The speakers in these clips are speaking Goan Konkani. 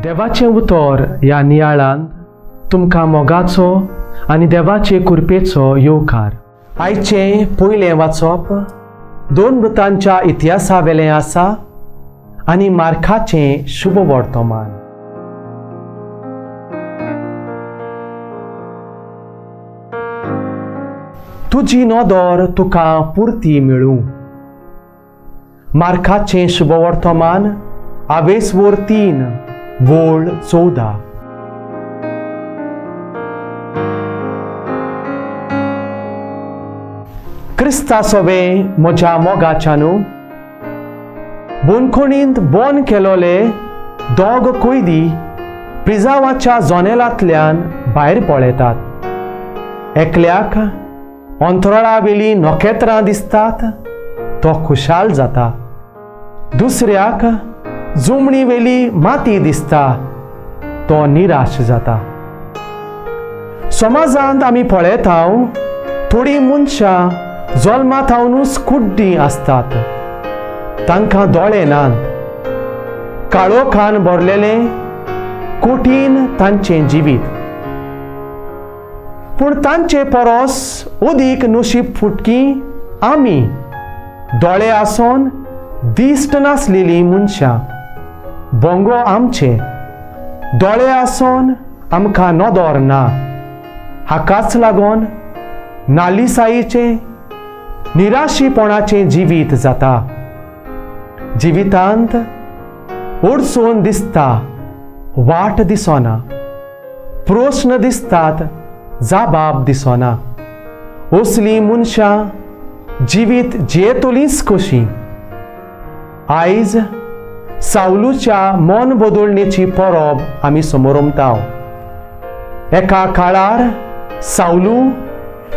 देवाचें उतर ह्या नियाळान तुमकां मोगाचो आनी देवाचे कृपेचो येवकार. आयचें पयलें वाचप दोन मृतांच्या इतिहासा वेलें आसा आनी मार्काचें शुभ वर्तमान. तुजी नदर तुका पुरती मेळूं. मार्काचें शुभ वर्तमान आवेसवोर 3 वोळ 14. क्रिस्ता सोवे म्हज्या मोगाच्यानू बोनखणींत बोन केलोले दोग कोयदी प्रिजावाच्या जोनेलांतल्यान भायर पळयतात. एकल्याक अंतराळावेली नखेत्रां दिसतात, तो खुशाल जाता. दुसऱ्याक जुमणी वेली माती दिसता, तो निराश जाता. समाजांत आमी पळयता थोडीं मनशां जल्मा थावनूच कुड्डीं आसतात. तांकां दोळे नात, काळोखान भरलेलें कठीण तांचें जिवीत. पूण तांचे परस अदीक नशीब फुटकी आमी दोळे आसून दिश्ट नासलेलीं मनशां. बोंगो आमचे दोळे आसून आमकां नदर ना. हाकाच लागून नालिसाईचें निराशीपणाचें जिवीत जाता. जिवितांत अडचण दिसता, वाट दिसना, प्रस्न दिसतात, जाबाब दिसना. असलीं मनशां जिवीत जियेतलींच कशीं? आयज सावलूच्या मन बदलणेची परब आमी समोरमता. एका काळार सावलू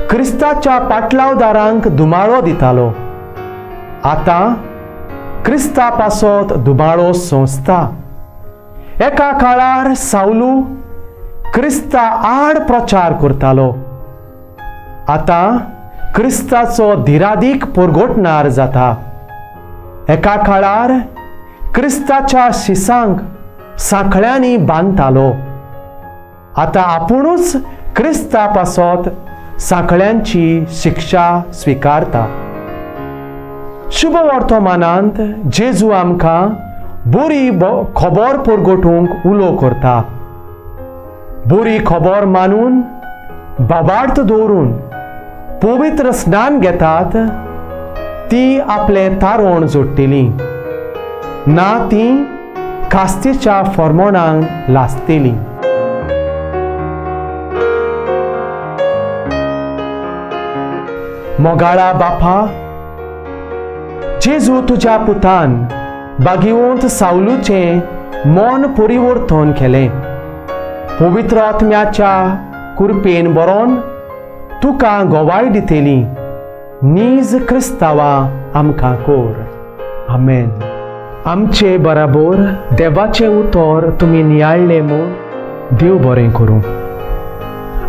क्रिस्ताच्या पाटलावदारांक दुमाळो दितालो. आतां क्रिस्ता पासत दुमाळो सोंसता. एका काळार सावलू क्रिस्ता आड प्रचार करतालो. आतां क्रिस्ताचो धिरादीक परगटणार जाता. एका काळार क्रिस्ताच्या शिसांक सांखळ्यांनी बांदतालो. आतां आपुणूच क्रिस्ता पासत सांखळ्यांची शिक्षा स्विकारता. शुभ वर्तमानांत जेजू आमकां बरी खबर परगटूंक उलो करता. बरी खबर मानून बाबार्थ दवरून पवित्र स्नान घेतात ती आपलें तारण जोडटली ना, ती कास्तीच्या फॉर्मोणांक लासतली. मोगाळा बापा, जेजू तुज्या पुतान बागिवंत सावलूचें मन परिवर्तन केलें. पवित्र आत्म्याच्या कृपेन बरोवन तुका गवाय दितली. नीज क्रिस्तावा आमकां कोर. आमेन. आमचे बराबर देवाचें उतर तुमी नियाळ्ळें म्हूण देव बरें करूं.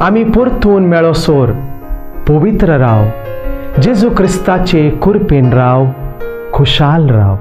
आमी परतून मेळोसर पवित्र राव, जेजू क्रिस्ताचे कृपेन राव, खुशाल राव.